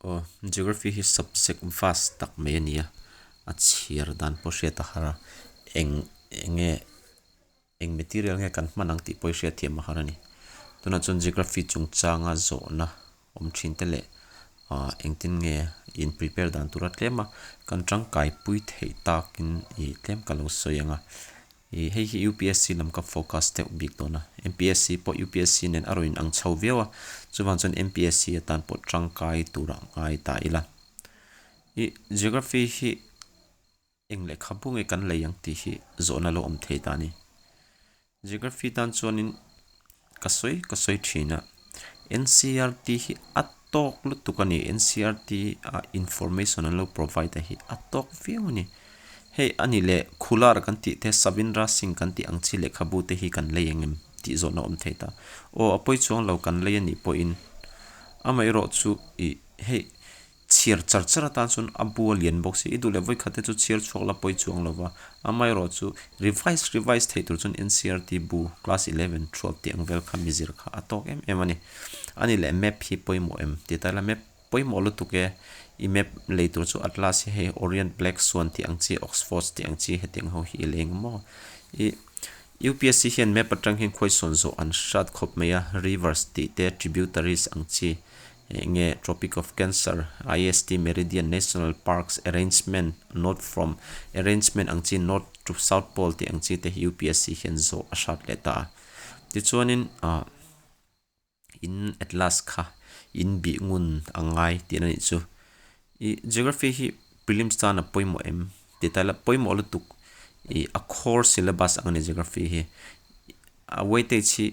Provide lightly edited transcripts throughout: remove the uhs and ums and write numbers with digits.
Aw, Geography hi subject vast tak mai a ni a, a chhiar dan pawh hriat a har a, eng eng nge eng material nge kan hman ang tih pawh hi hriat thiam a har a ni. Tunah chuan Geography chungchanga zawhna awm thin te leh ah engtin nge in prepare dan tura tlem a kan tangkai pui theih takin ih tlem ka lo sawi ang a. Ih hei hi UPSC lam ka focus deuh bik dawn a, MPSC pawh UPSC nen a rawn in ang chho viau a, chuvang chuan MPSC atan pawh tangkai tur ah ngai ta ila. Ih Geography hi eng lehkhabu nge kan lei ang tih hi zawhna lo awm thei ta a ni. Geography tan chuanin ka sawi ka sawi thin a, NCERT hi a tawk lutuk a ni, NCERT ah information an lo provide a hi a tawk viau a ni. Hei a ni leh Khular kan tih te Savindra Singh kan tih ang chi lehkhabu te hi kan lei engem tih zawhna awm thei ta. Aw a pawi chuang lo kan lei a nih pawhin amaherawhchu ih hei Chhiar char char atan chuan a bu a lian bawk si. I duh leh vawikhat te chu chhiar chhuak la pawi chuang lo va. Amaherawh chu revise revise theih tur chuan NCERT bu class 11, 12 tih ang vel kha mizir kha a tawk em em a ni. A ni leh map hi pawimawh em ti ta ila map pawimawh lutuk e. I map lei tur chu atlas hi hei Orient Black Swan tih ang chi Oxford tih ang chi hetiang ho hi i lei ang maw. I UPSC hian map atang hian khuaisawn zawh an hrat khawp mai a, rivers tih te tributaries ang chi. Eng nge Tropic of Cancer, IST Meridian National Parks Arrangement, North from Arrangement ang chi North to South Pole tih ang chi te hi UPSC hian zawh a hrat leh ta a. Tichuanin ah in atlas kha in bih ngun a ngai tihna nih chu. Ih Geography hi prelims tan a pawimawh em tih ta ila pawimawh lutuk ih a core syllabus ang a ni Geography hi. A weightage hi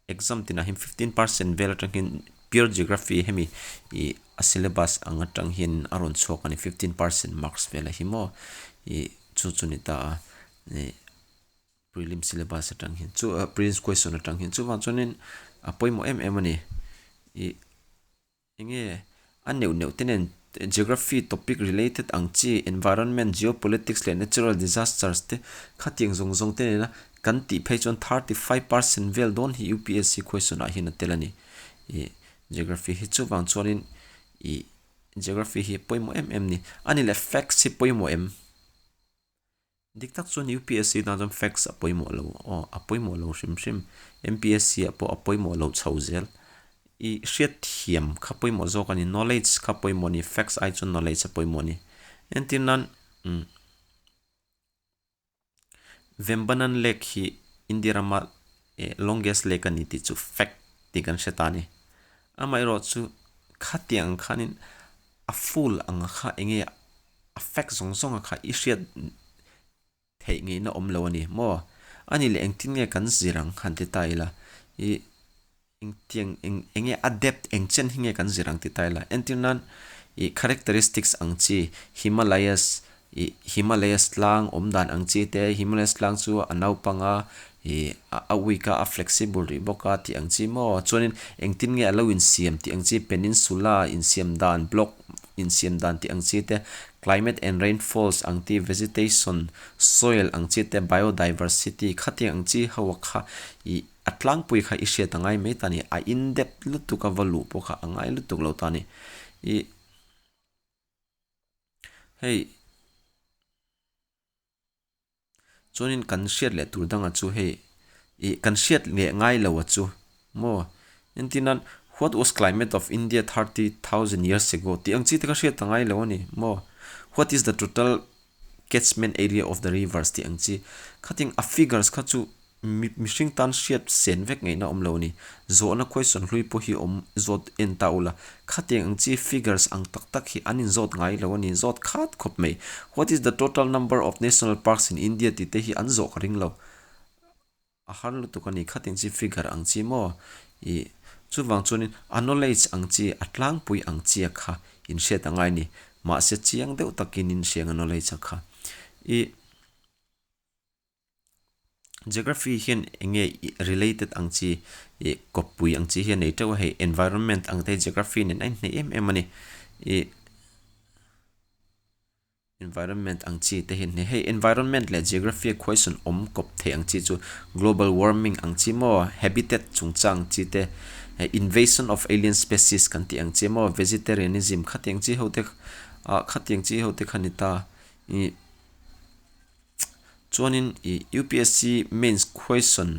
Exam tinah hian 15% vel atang hian pure geography hemi ih a syllabus ang atang hian a rawn chhuak a ni 15% marks vel a hi maw ih chu chu ni ta a ih prelim syllabus atang hian chu prelims question atang hian chuvang chuanin a pawimawh em em a ni ih. Enge a neuh neuh te nen geography topic related ang chi environment, geopolitics leh natural disasters te khatiang zawng zawng te nena kan tih phei chuan 35% vel dawn hi UPSC question ah hian a tel a ni. Ih geography hi chuvang chuanin ih geography hi pawimawh em em ni. A ni leh facts hi pawimawh em? Dik tak chuan UPSC tan chuan facts a pawimawh lo aw, a pawimawh lo hrim hrim. MPSC ah pawh a pawimawh lo chho zel. I hriatthiam kha pawimawh zawk a ni, knowledge kha pawimawh a ni, facts ai chuan knowledge a pawimawh a ni. Entir nan umm Vembanan Lake hi India rama longest lake a ni tih chu fact tih kan hre ta a ni. Amaherawhchu khatiang ang khanin a full ang kha eng nge a fact zawng zawng a kha i hriat theih ngeihna awm lo a ni maw? A ni leh engtin nge kan zir ang han ti ta ila i engtiang eng eng nge a depth eng chen hi nge kan zir ang ti ta ila entir nan i characteristics ang chi Himalayas i Himalayas tlang awm dan ang chi te Himalayas tlang chu a naupang a i a weak a a flexible rih bawk a tih ang chi maw chuanin engtin nge a lo insiam tih ang chi peninsula insiam dan block insiam dan tih ang chi te, climate and rainfalls ang ti, vegetation, soil ang chi te, biodiversity khatiang ang chi ho a kha ih a tlangpui kha i hriat a ngai mai ta ni, a in depth lutuk a va luh pawh kha a ngai lutuk lo ta ni. Ih hei. Chuanin kan hriat leh tur dangah chu hei ih kan hriat leh ngai lo a chu maw entir nan what was climate of India 30,000 years ago tih ang chi te kha hriat ta ngai lo a ni maw what is the total catchment area of the rivers tih ang chi khatin a figures kha chu Mihring tan hriat sen vek ngaihna awm lo a ni. Zawhna question hlui pawh hi awm zawt en ta ula. Khatiang ang chi figures ang tak tak hi an inzawt ngai lo a ni. Zawt khat khawp mai. What is the total number of national parks in India tih te hi an zawh ka ring lo. A har lutuk a ni. Khatiang chi figure ang chi maw? Ih, chuvang chuanin a knowledge ang chi, a tlangpui ang chia kha inhriat a ngai a ni. Mahse chiang deuh takin inhriang a knowledge a kha. Ih. Geography hian eng nge related ang chi ih kawppui ang chi hi a nei teuh a hei environment ang te hi geography nen a inhneih em em a ni ih environment ang chi te hi an hne hei environment leh geography a question awm kawp theih ang chi chu global warming ang chi maw habitat chungchang ang chi te. Invasion of alien species kan tih ang chi emaw vegetarianism khatiang chi ho te ah khatiang chi ho te kha ni ta ih chuanin ih upsc mains question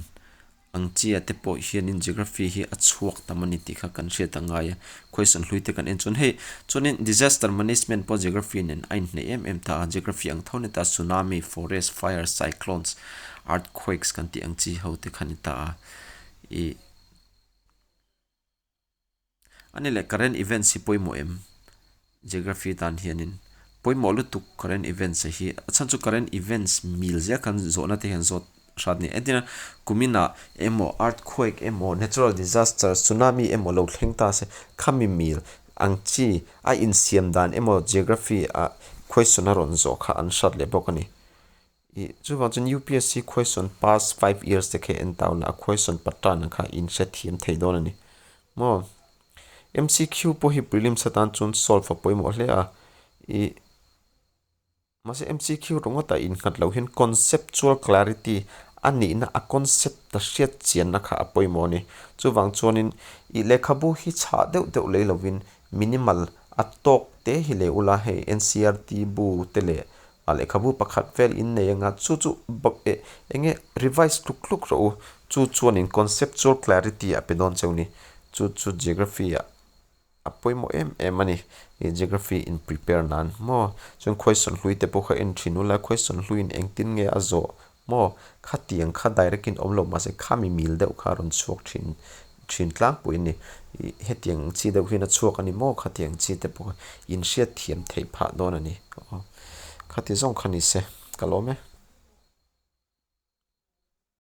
ang chi ah te pawh hianin geography hi a chhuak tam a ni tih kha kan hriat a ngai a question hlui te kan en chuan hei chuanin disaster management pawh geography nen a inhneih em em ta a geography ang tho a ni ta tsunami forest fire cyclones earthquakes kan tih ang chi ho te kha ni ta a ih. A ni leh current events hi pawimawh em? Geography tan hianin pawimawh lutuk current events a hi a chhan chu current events mil zel khan zawhna te hian zawt hrat a ni. Entirna kuminah emaw earthquake emaw natural disaster tsunami emaw lo thleng ta se khami mil ang chi a insiam dan emaw geography ah question a rawn zawh kha an hrat leh bawk a ni. Ih chuvang chuan UPSC question past 5 years te khi en tawn a question pattern ang kha in hrethiam thei dawn a ni. Maw? MCQ pawh hi prelims atan chuan solve a pawimawh hle a. Ih mahse MCQ ringawtah innghat loh hian conceptual clarity a nihna a concept a hriat chianna kha a pawimawh a ni. Chuvang chuanin ih lehkhabu hi chhah deuh deuh lei lovin minimal a tawk te hi leh ula hei NCERT bu te leh A lehkhabu pakhat vel in nei anga chu chu eh eng nge revise tluk tluk rawh u. Chu chuanin conceptual clarity a pe dawn cheu ni. Chu chu geography ah a pawimawh em em a ni. Ih geography in prepare nan maw. Chuan question hlui te pawh kha en thin ula question hluiin engtin nge a zawh maw. Khatiang kha direct in awm lo mahse khami mil deuh kha a rawn chhuak thin thin tlangpui a ni. Ih hetiang chi deuh hian a chhuak a ni maw khatiang chi te pawh kha in hriatthiam theih phah dawn a ni. Khati zawng kha ni se ka lawm e.